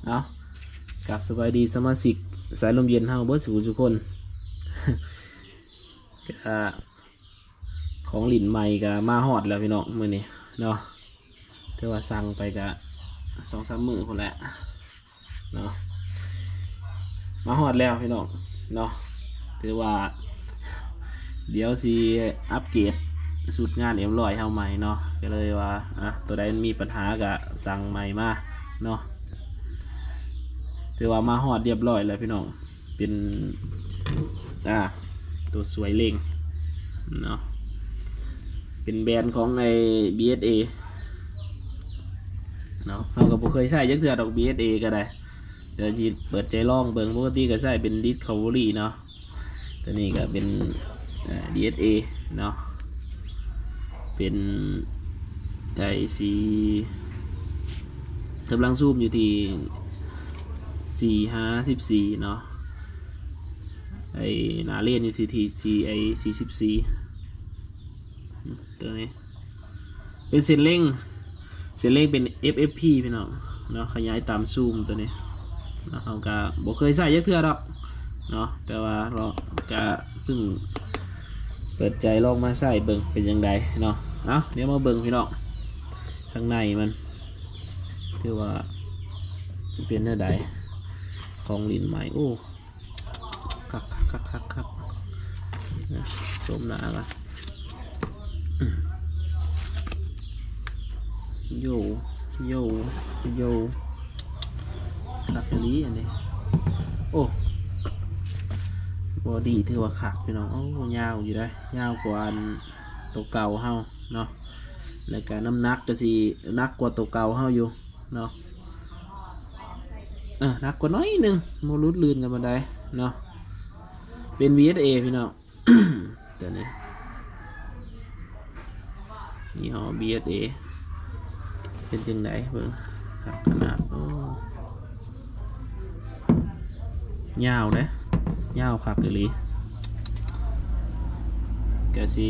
ເອົາ ກາບສະບາຍດີສະມາຊິກສາຍລົມເຢັນເຮົາເບິດສູ່ທຸກຄົນ. ກະ ຂອງຫຼິ້ນໃໝ່ກະມາຮອດແລ້ວພີ່ນ້ອງ ມື້ນີ້ເນາະ. ຖືວ່າສັ່ງໄປກະສອງສາມມື້ພຸ້ນແຫຼະເນາະ ມາຮອດແລ້ວພີ່ນ້ອງເນາະ. ຖືວ່າ ດຽວຊິອັບເກຣດຊຸດງານເອັມຮ້ອຍເຮົາໃໝ່ເນາະ ກະເລີຍວ່າ ອ່ະ ໂຕໃດມັນມີປັນຫາກະສັ່ງໃໝ່ມາເນາະ. ຖືວ່າມາຮອດຮຽບຮ້ອຍແລ້ວພີ່ນ້ອງ ເປັນ ອ່າ ໂຕສວຍເລັ່ງເນາະ ເປັນແບຣນຂອງໄອ້ ບີເອສເອ ເນາະ. ເຮົາກະບໍ່ເຄີຍໃຊ້ຈັກເທື່ອດອກ ບີເອສເອ ກະໄດ້ ດຽວຊິເປີດໃຈລອງເບິ່ງ. ປົກກະຕິກະໃຊ້ເປັນ ດິສຄັບເວີຣີ ເນາະ ໂຕນີ້ກະເປັນ ເອີ ດີເອສເອ ເນາະ ເປັນໄອ້ສີ ກຳລັງຊູມຢູ່ທີ່ສີ່ຫ້າສິບສີ່ເນາະ ໄອ້ໜ້າເລນຢູ່ທີ່ ທີ ຈີ ໄອ້ສີ່ສິບສີ່ ໂຕນີ້ ເປັນເສັ້ນເລັ່ງ ເສັ້ນເລັ່ງເປັນ ເອັຟ ເອັຟ ພີ ພີ່ນ້ອງເນາະ ຂະຫຍາຍຕາມຊູມໂຕນີ້ເນາະ. ເຮົາກະບໍ່ເຄີຍໃຊ້ຈັກເທື່ອດອກເນາະ ແຕ່ວ່າເນາະ ກະເພິ່ງເປີດໃຈລອງມາໃຊ້ເບິ່ງເປັນຈັ່ງໃດເນາະ. ເອົາ ດຽວມາເບິ່ງພີ່ນ້ອງ ທາງໃນມັນ ຖືວ່າເປັນແນວໃດ ຂອງຫຼິ້ນໃໝ່. ໂອ້ ຄັກໆໆໆ ຊົມໜ້າກະ ໂຢ ໂຢ ໂຢ ຄັກອີ່ຫຼີອັນນີ້. ໂອ້ ບອດີ້ຖືວ່າຄັກພີ່ນ້ອງ. ໂອ້ ຍາວຢູ່ເດ້ ຍາວກວ່າອັນໂຕເກົ່າເຮົາເນາະ ແລ້ວກະນ້ຳໜັກກະຊິໜັກກວ່າໂຕເກົ່າເຮົາຢູ່ ເນາະ ເອີ ໜັກກວ່າໜ້ອຍໜຶ່ງ ບໍ່ຫຼຸດລື່ນກັນປານໃດເນາະ. ເປັນ ວີເອສເອ ພີ່ນ້ອງ ໂຕນີ້ ຍີ່ຫໍ້ ບີເອສເອ ເປັນຈັ່ງໃດເບິ່ງ ຄັກຂະໜາດ. ໂອ້ ຍາວເດ້ ຍາວຄັກອີ່ຫຼີ. ກະຊິ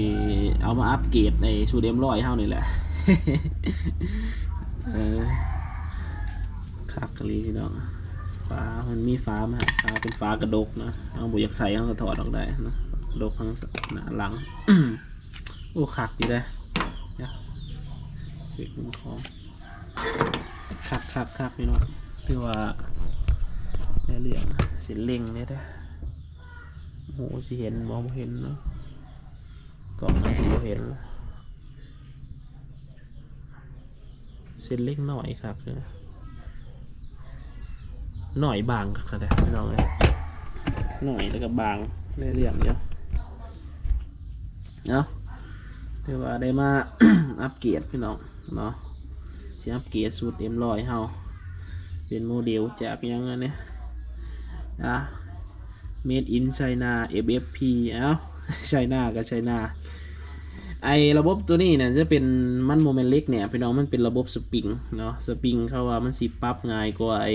ເອົາມາອັບເກຣດໃນຊຸດເອັມຮ້ອຍເຮົານີ້ແຫຼະ. ເອີ ຄັກອີ່ຫຼີພີ່ນ້ອງ. ຝາ ມັນມີຝາມາໃຫ້ ຝາເປັນຝາກະດົກນະ ເຮົາບໍ່ຢາກໃສ່ເຮົາກະຖອດອອກໄດ້ເນາະ ກະດົກທັງໜ້າຫຼັງ. ໂອ້ ຄັກຢູ່ເດ້ ດຽວເຊັກເບິ່ງຂອງ. ຄັກໆໆ ພີ່ນ້ອງ ຖືວ່າໄດ້ເລື່ອງ. ເສັ້ນເລັ່ງເດ້ ໂອ້ໂຫ ຊິເຫັນບໍ່ ບໍ່ເຫັນເນາະ ກ້ອງມັນຊິບໍ່ເຫັນ. ເສັ້ນເລັ່ງໜ້ອຍຄັກເດີ ໜ້ອຍບາງຄັກເດີພີ່ນ້ອງເອີຍ ໜ້ອຍແລ້ວກະບາງ ໄດ້ເລື່ອງຢູ່. ເອົາ ຖືວ່າໄດ້ມາອັບເກຣດພີ່ນ້ອງເນາະ ຊິອັບເກຣດຊຸດເອັມຮ້ອຍເຮົາ ເປັນໂມເດວຈາກຫຍັງອັນນີ້ ອ່າ ເມດອິນໄຊນາ ເອັຟເອັຟພີ. ເອົ້າ ໄຊນາກະໄຊນາ. ໄອ້ລະບົບໂຕນີ້ນະ ຈະເປັນ ມັນບໍ່ແມ່ນເຫຼັກແໜບພີ່ນ້ອງ ມັນເປັນລະບົບສະປຣິງເນາະ. ສະປຣິງເຂົາວ່າມັນຊິປັບງ່າຍກວ່າໄອ້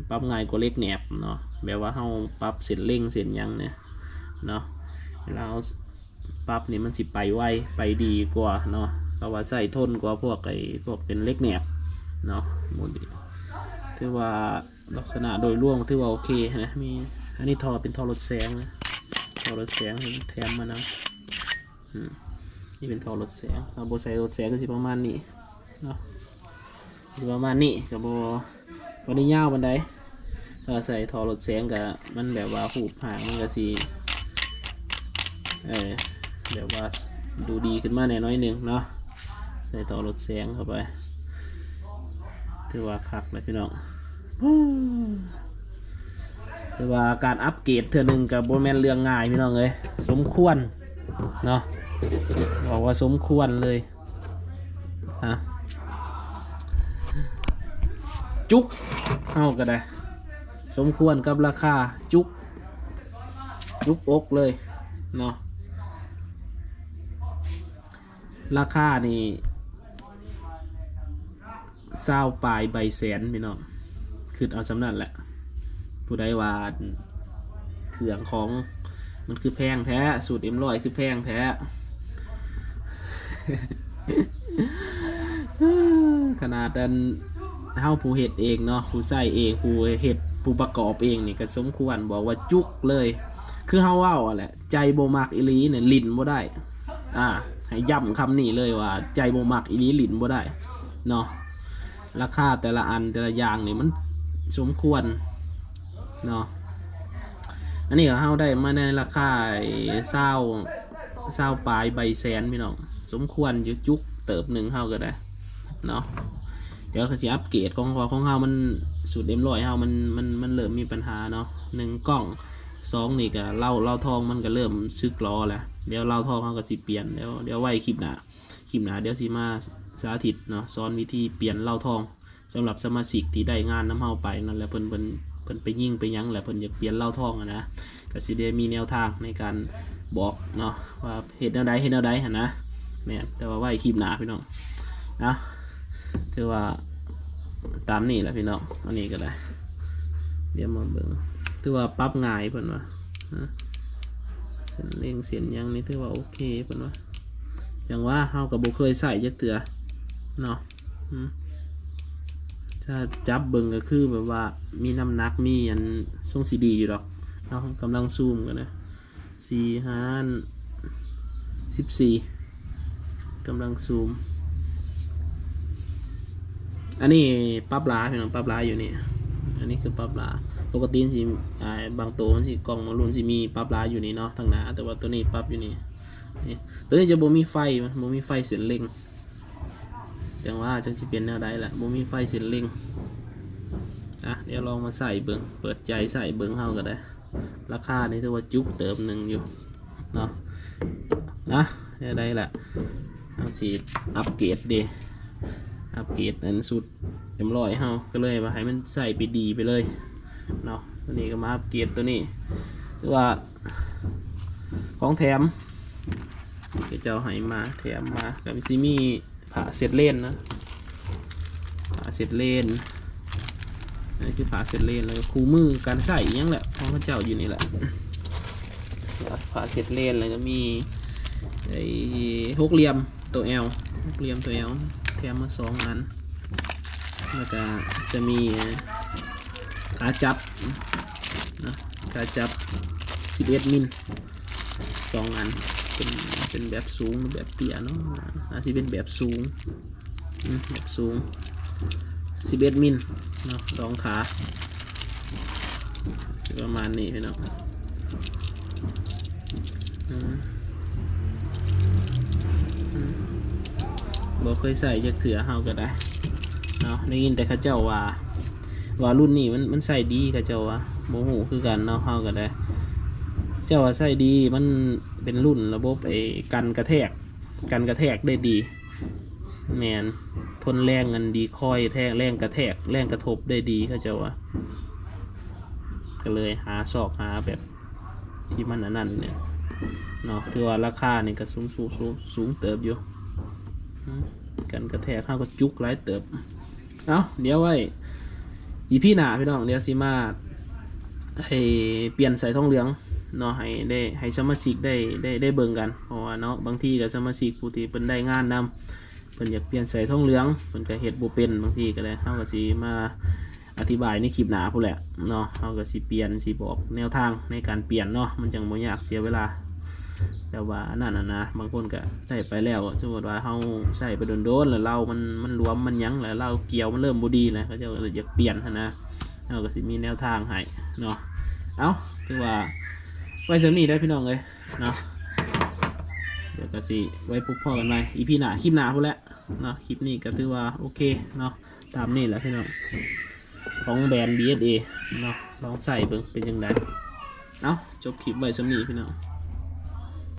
ປັບງ່າຍກວ່າເຫຼັກແໜບເນາະ ແບບວ່າເຮົາປັບເສັ້ນເລັ່ງເສັ້ນຫຍັງນີ້ເນາະ ເວລາເຮົາປັບນີ້ມັນຊິໄປໄວ ໄປດີກວ່າເນາະ. ເຂົາວ່າໃຊ້ທົນກວ່າພວກໄອ້ ພວກເປັນເຫຼັກແໜບເນາະ. ໝູ່ນີ້ ຖືວ່າ ລັກສະນະໂດຍລວມຖືວ່າໂອເຄນະ. ມີ ອັນນີ້ທໍ່ເປັນທໍ່ລົດແສງນະ ທໍ່ລົດແສງເພິ່ນແຖມມານຳ. ອືມ ນີ້ເປັນທໍ່ລົດແສງ ຖ້າບໍ່ໃສ່ລົດແສງກະຊິປະມານນີ້ເນາະ ກະຊິປະມານນີ້ ກະບໍ່ ບໍ່ໄດ້ຍາວປານໃດ. ຖ້າໃສ່ທໍ່ລົດແສງກະ ມັນແບບວ່າຮູບຮ່າງມັນກະຊິ ເອີ ແບບວ່າດູດີຂຶ້ນມາແດ່ໜ້ອຍໜຶ່ງເນາະ ໃສ່ທໍ່ລົດແສງເຂົ້າໄປ. ຖືວ່າຄັກແລ້ວພີ່ນ້ອງ ຖືວ່າການອັບເກຣດເທື່ອໜຶ່ງກະບໍ່ແມ່ນເລື່ອງງ່າຍພີ່ນ້ອງເອີຍ ສົມຄວນເນາະ ບອກວ່າສົມຄວນເລີຍ. ຮະ ຈຸກເຮົາກະໄດ້ ສົມຄວນກັບລາຄາ ຈຸກ ຈຸກອົກເລີຍເນາະ. ລາຄານີ້ຊາວປາຍໃບແສນພີ່ນ້ອງ ຄຶດເອົາສ່ຳນັ້ນແຫຼະ. ຜູ້ໃດວ່າເຄື່ອງຂອງມັນຄືແພງແທ້ ສູດເອັມຮ້ອຍຄືແພງແທ້ ຂະໜາດອັນ ເຮົາຜູ້ເຮັດເອງເນາະ ຜູ້ໃຊ້ເອງ ຜູ້ເຮັດ ຜູ້ປະກອບເອງນີ້ກໍສົມຄວນ ບອກວ່າຈຸກເລີຍ ຄືເຮົາເວົ້າຫັ້ນແຫຼະ ໃຈບໍ່ມັກອີ່ຫຼີນີ້ຫຼິ້ນບໍ່ໄດ້. ອ່າ ໃຫ້ຢ້ຳຄຳນີ້ເລີຍວ່າ ໃຈບໍ່ມັກອີ່ຫຼີຫຼິ້ນບໍ່ໄດ້ເນາະ. ລາຄາແຕ່ລະອັນແຕ່ລະຢ່າງນີ້ມັນສົມຄວນເນາະ. ອັນນີ້ກໍເຮົາໄດ້ມາໃນລາຄາຊາວ ຊາວປາຍໃບແສນພີ່ນ້ອງ ສົມຄວນຢູ່ ຈຸກເຕີບໜຶ່ງເຮົາກໍໄດ້ເນາະ. ດຽວກໍຊິອັບເກຣດ ຂອງ ຂອງເຮົາມັນ ສູດເອັມຮ້ອຍເຮົາມັນ ມັນ ມັນເລີ່ມມີບັນຫາເນາະ ໜຶ່ງກ້ອງ ສອງນີ້ກໍເລົາ ເລົາທອງມັນກໍເລີ່ມສຶກຫຼໍແລ້ວ. ດຽວເລົາທອງເຮົາກໍຊິປ່ຽນ ດຽວ ດຽວໄວ້ຄລິບໜ້າ ຄລິບໜ້າດຽວຊິມາສາທິດເນາະ ສອນວິທີປ່ຽນເລົາທອງ ສຳລັບສະມາຊິກທີ່ໄດ້ງານນຳເຮົາໄປນັ້ນແຫຼະ ເພິ່ນ ເພິ່ນ ເພິ່ນໄປຍິງໄປຫຍັງແຫຼະ ເພິ່ນຢາກປ່ຽນເລົາທອງຫັ້ນນະ ກໍຊິໄດ້ມີແນວທາງໃນການບອກເນາະ ວ່າເຮັດແນວໃດ ເຮັດແນວໃດຫັ້ນນະ. ແມ່ນ ແຕ່ວ່າໄວ້ຄລິບໜ້າພີ່ນ້ອງເນາະ. ຖືວ່າຕາມນີ້ແຫຼະພີ່ນ້ອງ ອັນນີ້ກໍໄດ້ ດຽວມາເບິ່ງ ຖືວ່າປັບງ່າຍເພິ່ນວ່າ ເສັ້ນເລັງເສັ້ນຫຍັງນີ້ຖືວ່າໂອເຄເພິ່ນວ່າ. ຫຍັງວ່າເຮົາກໍບໍ່ເຄີຍໃຊ້ຈັກເທື່ອເນາະ. ອືມ ຖ້າຈັບເບິ່ງກໍຄືແບບວ່າມີນ້ຳໜັກ ມີອັນ ຊົງຊິດີຢູ່ດອກເນາະ. ກຳລັງຊູມກັນນະ ສີ່ ຫ້າ ສິບສີ່ ກຳລັງຊູມ. ອັນນີ້ປັບຫຼາ ພີ່ນ້ອງ ປັບຫຼາຢູ່ນີ້ ອັນນີ້ຄືປັບຫຼາ. ປົກກະຕິມັນຊິ ອ່າ ບາງໂຕມັນຊິ ກ້ອງບາງລຸ້ນຊິມີປັບຫຼາຢູ່ນີ້ເນາະ ທາງໜ້າ ແຕ່ວ່າໂຕນີ້ປັບຢູ່ນີ້. ນີ້ ໂຕນີ້ຈະບໍ່ມີໄຟ ບໍ່ມີໄຟເສັ້ນເລັງ ຈັ່ງວ່າຈັ່ງຊິເປັນແນວໃດລະ ບໍ່ມີໄຟເສັ້ນເລັງ. ອ່ະ ດຽວລອງມາໃຊ້ເບິ່ງ ເປີດໃຈໃຊ້ເບິ່ງເຮົາກໍໄດ້. ລາຄານີ້ຖືວ່າຈຸກເຕີບໜຶ່ງຢູ່ເນາະ. ນະ ແນວໃດລະ ເຮົາຊິອັບເກຣດເດ ອັບເກຣດອັນຊຸດເອັມຮ້ອຍເຮົາ ກໍເລີຍວ່າໃຫ້ມັນໃຊ້ໄປດີໄປເລີຍເນາະ. ຕົວນີ້ກໍມາອັບເກຣດຕົວນີ້ ຄືວ່າຂອງແຖມ ເຂົາເຈົ້າໃຫ້ມາ ແຖມມາ ກໍຊິມີ ຜ້າເຊັດເລນນະ ຜ້າເຊັດເລນ ອັນນີ້ຄືຜ້າເຊັດເລນ ແລ້ວກໍຄູ່ມືການໃຊ້ອີ່ຫຍັງແຫຼະ ຂອງເຂົາເຈົ້າຢູ່ນີ້ແຫຼະ. ຜ້າເຊັດເລນ ແລ້ວກໍມີໄອ້ຫົກຫຼ່ຽມໂຕແອວ ຫົກຫຼ່ຽມໂຕແອວ ແຖມມາສອງອັນ ແລ້ວກໍຈະມີຂາຈັບນະ ຂາຈັບສິບເອັດມິນ ສອງອັນ ເປັນ ເປັນແບບສູງ ແບບເຕ້ຍເນາະ ອາດຊິເປັນແບບສູງ ອືມ ແບບສູງ ສິບເອັດມິນເນາະ ສອງຂາ ຊິປະມານນີ້ພີ່ນ້ອງ. ອືມ ອືມ ບໍ່ເຄີຍໃຊ້ຈັກເທື່ອ ເຮົາກໍໄດ້ເນາະ ໄດ້ຍິນແຕ່ເຂົາເຈົ້າວ່າ ວ່າລຸ້ນນີ້ມັນ ມັນໃຊ້ດີ ເຂົາເຈົ້າວ່າ ບໍ່ຮູ້ຄືກັນເນາະ ເຮົາກໍໄດ້ ເຈົ້າວ່າໃຊ້ດີ ມັນເປັນລຸ້ນລະບົບໄອ້ກັນກະແທກ ກັນກະແທກໄດ້ດີ ແມ່ນ ທົນແຮງອັນດີຄອຍ ແທກແຮງກະແທກ ແຮງກະທົບໄດ້ດີ ເຂົາເຈົ້າວ່າ ກໍເລີຍຫາຊອກຫາແບບ ທີ່ມັນອັນນັ້ນນີ້ເນາະ ຖືວ່າລາຄານີ້ກໍສູງ ສູງ ສູງ ສູງເຕີບຢູ່ ອືມ ກັນກະແທກເຮົາກໍຈຸກຫຼາຍເຕີບ. ເອົາ ດຽວໄວ້ອີພີໜ້າພີ່ນ້ອງ ດຽວຊິມາ ໄອ້ ປ່ຽນສາຍທອງເຫຼືອງເນາະ ໃຫ້ໄດ້ ໃຫ້ສະມາຊິກໄດ້ ໄດ້ ໄດ້ເບິ່ງກັນ ເພາະວ່າເນາະ ບາງທີກໍສະມາຊິກຜູ້ທີ່ເພິ່ນໄດ້ງານນຳ ເພິ່ນຢາກປ່ຽນສາຍທອງເຫຼືອງ ເພິ່ນກໍເຮັດບໍ່ເປັນ ບາງທີກໍໄດ້ ເຮົາກໍຊິມາ ອະທິບາຍໃນຄລິບໜ້າພຸ້ນແຫຼະເນາະ ເຮົາກໍຊິປ່ຽນ ຊິບອກແນວທາງໃນການປ່ຽນເນາະ ມັນຈັ່ງບໍ່ຍາກເສຍເວລາ. ແຕ່ວ່າອັນນັ້ນນະ ບາງຄົນກໍໃຊ້ໄປແລ້ວ ສົມມຸດວ່າເຮົາໃຊ້ໄປດົນໆ ແລ້ວເລົາມັນ ມັນຫຼວມມັນຫຍັງ ແລ້ວເລົາກ່ຽວມັນເລີ່ມບໍ່ດີແລ້ວ ເຂົາເຈົ້າກໍຢາກປ່ຽນຫັ້ນນະ ເຮົາກໍຊິມີແນວທາງໃຫ້ເນາະ. ເອົ້າ ຖືວ່າໄວ້ສ່ຳນີ້ເດີພີ່ນ້ອງເອີຍເນາະ ດຽວກໍຊິໄວ້ພົບພໍ້ກັນໃໝ່ອີພີໜ້າ ຄລິບໜ້າພຸ້ນແຫຼະເນາະ. ຄລິບນີ້ກໍຖືວ່າໂອເຄເນາະ ຕາມນີ້ແຫຼະພີ່ນ້ອງ ຂອງແບຣນ ບີເອັສເອ ເນາະ ລອງໃຊ້ເບິ່ງເປັນຈັ່ງໃດ. ເອົ້າ ຈົບຄລິບໄວ້ສ່ຳນີ້ພີ່ນ້ອງ.